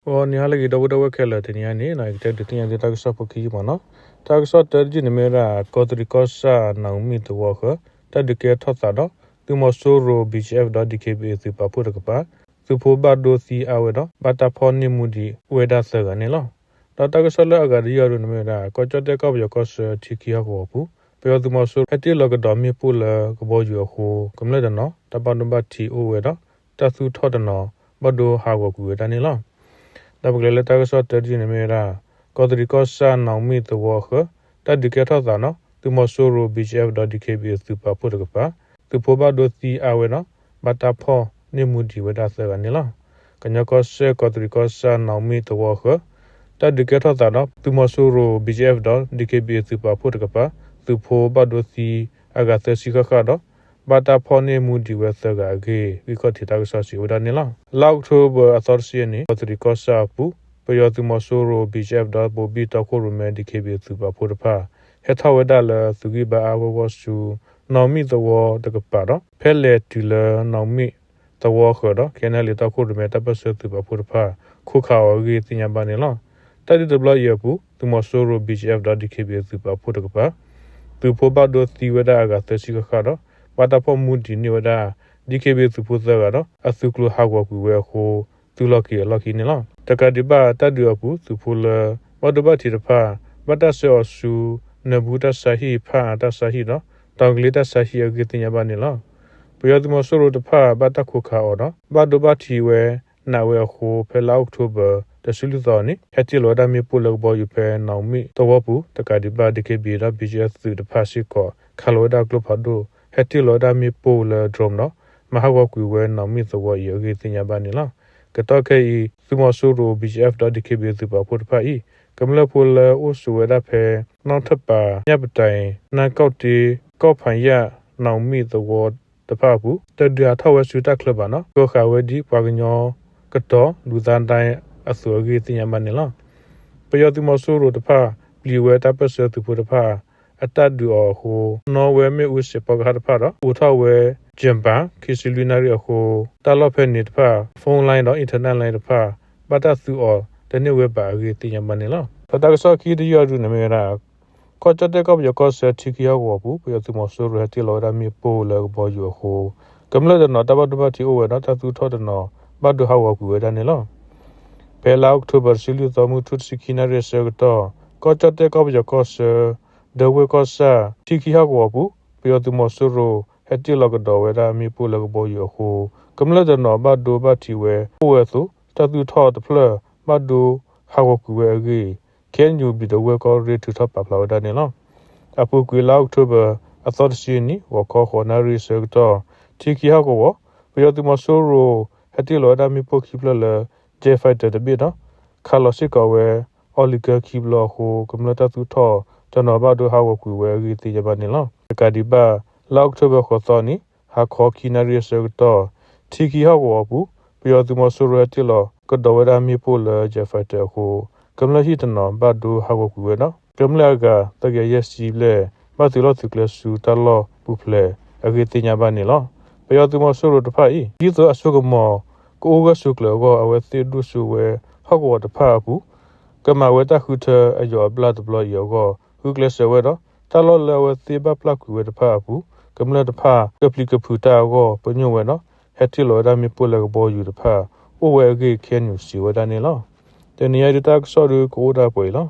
ဂီၤနံၤဟါလၢအဂ့ၤ ဒီပုၢ်ဒီဝဲၢ်ခဲလၢာ်, တနံၤအံၤန့ၣ် ယကတဲဒုးသ့ၣ်ညါသုတၢ်ကစီၣ်ဖိခံယုၢ်မးနီၤ. တၢ်ကစီၣ်တၢတယုၢ်န့ၣ်မ့ၢ်ဝဲဒၣ် ကီးတရံးကီၢ်ဆၣ်နီၣ်မံၣ်သဝီဃၢၤ တၢ်ဒုးကဲထီၣ်သးဒီး သုးမီၤစိရိၤ ဘံၣ်ကၠၣ်အ့ၣ် ဒီး ဒံၣ်ခ့ဘံၣ်အ့ၣ် သုးပာ်ဖှိၣ်တကပၤ သုးဖိဘၣ်ဒိသံအါဝဲဒီး ဘၣ်တၢ်ဖီၣ်န့ၢ်မူဒံးဝဲဒၣ်သၢဂၤန့ၣ်လီၤ. ဒီးတၢ်ကစီၣ်လၢအဂၤတယုၢ်အံၤဒုန့ၣ်မ့ၢ်ဝဲဒၣ် ကီၢ်ကၠီၣ်တဲၣ်ကီၢ်ပယီၤကီၢ်ဆၢထံခံဟီၣ်ကဝီၤပူၤ ပယီၤသုးမီၤစိရိၤဟဲတ့ၢ်လီၤကဒီးမ့ၣ်ပိၢ်လၢကဘီယူၤအဃိ ကမျၢၢ်တနီၤ တၢ်ဘၣ်ဒိဘၣ်ထံးအိၣ်ဝဲဒီး တၢ်သူၣ်ထီၣ်တနီၤ ဘၣ်ဒိဟးဂီၤကွံာ်ဝဲဒၣ်န့ၣ်လီၤ. ဒီးပကလဲၤလၢတၢ်ကစီၣ်တၢတယုၢ်န့ၣ်မ့ၢ်ဝဲဒၣ် ကီးတရံးကီၢ်ဆၣ်နီၣ်မံၣ်သဝီဃၢၤ တၢ်ဒုးကဲထီၣ်သးဒီး သုးမီၤစိရိၤ ဘံၣ်ကၠၣ်အ့ၣ် ဒီး ဒံၣ်ခ့ဘံၣ်အ့ၣ် သုးပာ်ဖှိၣ်တကပၤ သုးဖိဘၣ်ဒိသံအါဝဲဒီး ဘၣ်တၢ်ဖီၣ်န့ၢ်မူဒံးဝဲဒၣ်သၢဂၤန့ၣ်လီၤ. ကညီကီၢ်စဲၣ် ကီးတရံးကီၢ်ဆၣ်နီၣ်မံၣ်သဝီဃၢၤ တၢ်ဒုးကဲထီၣ်သးဒီး သုးမီၤစိရိၤ ဘံၣ်ကၠၣ်အ့ၣ် ဒီး ဒံၣ်ခ့ဘံၣ်အ့ၣ် သုးပာ်ဖှိၣ်တကပၤ သုးဖိဘၣ်ဒိသံအဂၤသၢဆံဃၣ်ဃၣ်ဒီး ဘၣ်တၢ်ဖီၣ်န့ၢ်မူဒံးဝဲသၢဂၤအဂ့ၢ် ဂံၢ်ခီၣ်ထံးတၢ်ကစီၣ်စံးဝဲဒၣ်န့ၣ်လီၤ. လါအီးကထိဘၢၣ်အသီတဆံအနံၤ ကီးတရံးကီၢ်ဆၣ်အပူၤ ပယီၤသုးမီၤစိရိၤ ဘံၣ်ကၠၣ်အ့ၣ် ဒီး ဘိၤဘံၣ်တီခိၣ်ရိၣ်မဲ ဒံၣ်ခ့ဘံၣ်အ့ၣ် သုးပာ်ဖှိၣ်တဖၣ် ဟဲထီၣ်ဝဲဒၣ်လၢသုးဂံၢ်ဘါအါဂီၢ်ဂီၢ်ဆူ နီၣ်မံၣ်သဝီတကပၤဒီး ဖဲလဲၤတုၤလၢနီၣ်မံၣ်သဝီဃၢၤဒီး ခဲနၣ်လံၤတီခိၣ်ရိၣ်မဲတၢ်ပၢၢ်ဆၢသုးပာ်ဖှိၣ်တဖၣ် ခိးခးအီၤအဂ့ၢ်သ့ၣ်ညါဘၣ်န့ၣ်လီၤ. တၢ်ဒုးတဘျီအံၤအပူၤ သုးမီၤစိရိၤ ဘံၣ်ကၠၣ်အ့ၣ် ဒီး ဒံၣ်ခ့ဘံၣ်အ့ၣ် သုးပာ်ဖှိၣ်တကပၤ သုးဖိဘၣ်ဒိသံဝဲဒၣ်အဂၤသၢဆံဃၣ်ဃၣ်ဒီး ဘၣ်တၢ်ဖီၣ်မူဒံးန့ၢ်ဝဲဒၣ် ဒံၣ်ခ့ဘံၣ်အ့ၣ် သုးဖိသၢဂၤဒီး အသုးကျိၤဟးဂီၤကွံာ်ဝဲအဃိ သုးလီၢ်က့ၤအလီၢ်ခံန့ၣ်လီၤ. တကးဒံးဘၣ် တၢ်ဒုးအပူၤ သုးဖိလၢ ဘၣ်ဒိဘၣ်ထံးတဖၣ် ဘၣ်တၢ်ဆှၢအီၤဆူ နၢၤဘူတၢ်ဆါဟံၣ် ဖၣ်အါတၢ်ဆါဟံၣ်ဒီး တီၤကလ့တၢ်ဆါဟံၣ်အဂ့ၢ်သ့ၣ်ညါဘၣ်န့ၣ်လီၤ. ပယီၤသုးမီၤစိရိၤတဖၣ် ဘၣ်တၢ်ခိးခးအီၤဒီး ဘၣ်ဒိဘၣ်ထံးဝဲနးဝဲအဃိ ဖဲလါအီးကထိဘၢၣ်တဆံလွံၢ်သီအနံၤ ဟဲတ့ၢ်လီၤဝဲဒၣ်မ့ၣ်ပိၢ်လၢကဘီယူၤဖဲနီၣ်မံၣ်သဝီပူၤ တကးဒံးဘၣ် ဒံၣ်ခ့ဘံၣ်အ့ၣ် ဒီး ဘံၣ်ကၠၣ်အ့ၣ် သုးတဖၣ်စ့ၢ်ကီး ခးလီၤဝဲဒၣ်ကျိဖးဒိၣ် ဟဲတ့ၢ်လီၤဝဲဒၣ်မ့ၣ်ပိၢ်လၢ drone ဒီး မၤဟးဂီၤကွံာ်ဝဲနီၣ်မံၣ်သဝီအံၤအဂ့ၢ်သ့ၣ်ညါဘၣ်န့ၣ်လီၤ. ကတီၢ်ခဲအံၤ သုးမီၤစိရိၤ ဘံၣ်ကၠၣ်အ့ၣ် ဒီး ဒံၣ်ခ့ဘံၣ်အ့ၣ် သုးပာ်ဖှိၣ်တဖၣ်အံၤ ကမျၢၢ်ဖိလၢအိၣ်ဆိးဝဲဒၣ်ဖဲ နီၣ်ထၢၣ်ပၤ ညၣ်ပတၢၣ် နၢ်ကီၣ်တ့ ကီၢ်ဖးယၣ် နီၣ်မံၣ်သဝီတဖၣ်အပူၤ တဒုးဟးထီၣ်ဝဲဆူတၢ်ချၢဘၣ်ဒီး ကၢဃာ်ဝဲဒ်ပှၤကညီကတီၤ လူသားဒိုင်း အသိးအဂ့ၢ်သ့ၣ်ညါဘၣ်န့ၣ်လီၤ. ပယီၤသုးမီၤစိရိၤတဖၣ် ပျံၤဝဲတၢ်ပၢၢ်ဆၢသုးဖိတဖၣ် အတၢ်ဒုးအီၤအဃိ နီၣ်ဝဲမ့ၣ်အူစဲးဖီကဟၣ်တဖၣ်ဒီး အိးထီၣ်ဝဲ ကၠၢၣ်ပၣ် ခံဆံလွံၢ်နၣ်ရံၣ်အဃိ တၢ်လီၢ်ဖဲန့ၣ်တဖၣ် phone line ဒီး internet line တဖၣ် ဘၣ်တၢ်သူအီၤတန့ၢ်ဝဲဘၣ်အဂ့ၢ်သ့ၣ်ညါဘၣ်န့ၣ်လီၤ. ဒီးတၢ်ကစီၣ်ခံတယုၢ်အံၤဒုန့ၣ်မ့ၢ်ဝဲဒၣ် ကီၢ်ကၠီၣ်တဲၣ်ကီၢ်ပယီၤကီၢ်ဆၢထံခံဟီၣ်ကဝီၤပူၤ ပယီၤသုးမီၤစိရိၤဟဲတ့ၢ်လီၤဝဲဒၣ်မ့ၣ်ပိၢ်လၢကဘီယူၤအဃိ ကမျၢၢ်တနီၤတၢ်ဘၣ်ဒိဘၣ်ထံးအိၣ်ဝဲဒီး တၢ်သူၣ်ထီၣ်တနီၤ ဘၣ်ဒိဟးဂီၤကွံာ်ဝဲဒၣ်န့ၣ်လီၤ. ဖဲလါအီးကထိဘၢၣ်တဆံလွံၢ်သီ မုၢ်ထူၣ်တဆံခံနၣ်ရံၣ်အဆၢကတီၢ် ကီၢ်ကၠီၣ်တဲၣ်ကီၢ်ပယီၤကီၢ်ဆၢ ဒၢဝဲၢ်ကီၢ်ဆၣ် ထံခံဟီၣ်ကဝီၤပူၤ ပယီၤသုးမီၤစိရိၤ ဟဲတ့ၢ်လီၤကဒီးဝဲဒၣ်မ့ၣ်ပိၢ်လၢကဘီယူၤအဃိ ကမျၢၢ်တနီၤဘၣ်ဒိဘၣ်ထံးဝဲအိၣ်ဝဲအသိး တၢ်သူၣ်ထီၣ်တဖျၢၣ် ဘၣ်ဒိဟးဂီၤကွံာ်ဝဲအဂ့ၢ် ခ့ၣ်အဲၣ်ယူၣ် ဘျံးဒဝဲၢ်ကီၢ်ရ့ၣ် ထုးထီၣ်ပာ်ဖျါဝဲဒၣ်န့ၣ်လီၤ. အပူၤကွံာ်လါအီးကထိဘၢၣ် အသီတဆံအနံၤ ဂီၤခီဃိးနၣ်ရံၣ်အဆၢကတီၢ် ထံခံဟီၣ်ကဝီၤ ပယီၤသုးမီၤစိရိၤ ဟဲတ့ၢ်လီၤဝဲဒၣ်မ့ၣ်ပိၢ်ခံဖျၢၣ်လၢ Jet Fighter တဘ့ၣ်ဒီး ခးလီၤစ့ၢ်ကီးဝဲ အီလံၤကၢခံဘျီအဃိ ကမျၢၢ်တၢ်သူၣ်ထီၣ်တနီၤဘၣ်ဒိဟးဂီၤကွံာ်ဝဲအဂ့ၢ်သ့ၣ်ညါဘၣ်န့ၣ်လီၤ. တကးဒံးဘၣ် လါအီးကထိဘၢၣ်ဃိးသီအနံၤ ဟါခီခံနၣ်ရံၣ်အဆၢကတီၢ် ထံခံဟီၣ်ကဝီၤအပူၤ ပယီၤသုးမီၤစိရိၤဟဲတ့ၢ်လီၤကဒီးဝဲဒၣ်မ့ၣ်ပိၢ်လၢ Jet Fighter အဃိ ကမျၢၢ်ဟံၣ်တနီၤဘၣ်ဒိဟးဂီၤကွံာ်ဝဲဒီး ကမျၢၢ်အဂၤသၢကယၤယဲၢ်ဆံဘျဲၣ် ဘၣ်သုးလီၢ်သုးကျဲဆူတၢ်လီၢ်ပူၤဖျဲးအဂ့ၢ်သ့ၣ်ညါဘၣ်န့ၣ်လီၤ. ပယီၤသုးမီၤစိရိၤတဖၣ်အံၤ ဒ်သိးအစိကမီၤကအိၣ်ဂၢၢ်ဆိးကျၢၤအဂီၢ် အဝဲသ့ၣ်ဒိၣ်စိဝဲဟီၣ်ကဝီၤတဖၣ်အပူၤ ကမၤဝဲတၢ်ဃုထၢအယီၤအဘျၣ်တဘျီအံၤအဂီၢ် ဂုာ်ကျဲးစၢးဝဲဒီး တၢ်လီၢ်လၢအဝဲသ့ၣ်ဘၣ်ပျၢ်ကွံာ်ဝဲတဖၣ်အပူၤ ကမျၢၢ်တဖၣ်ကပျံၤကဖုးတၢ်အဂီၢ် ပညိၣ်ဝဲဒီး ဟဲတ့ၢ်လီၤဝဲဒၣ်မ့ၣ်ပိၢ်လၢကဘီယူၤတဖၣ် အိၣ်ဝဲအဂ့ၢ် ခ့ၣ်အဲၣ်ယူၣ် စံးဝဲဒၣ်န့ၣ်လီၤ. တနံၤအံၤဒုးတၢ်ကစီၣ်ဒုးကအိၣ်ဒၣ်ပှဲၤအံၤလီၤ.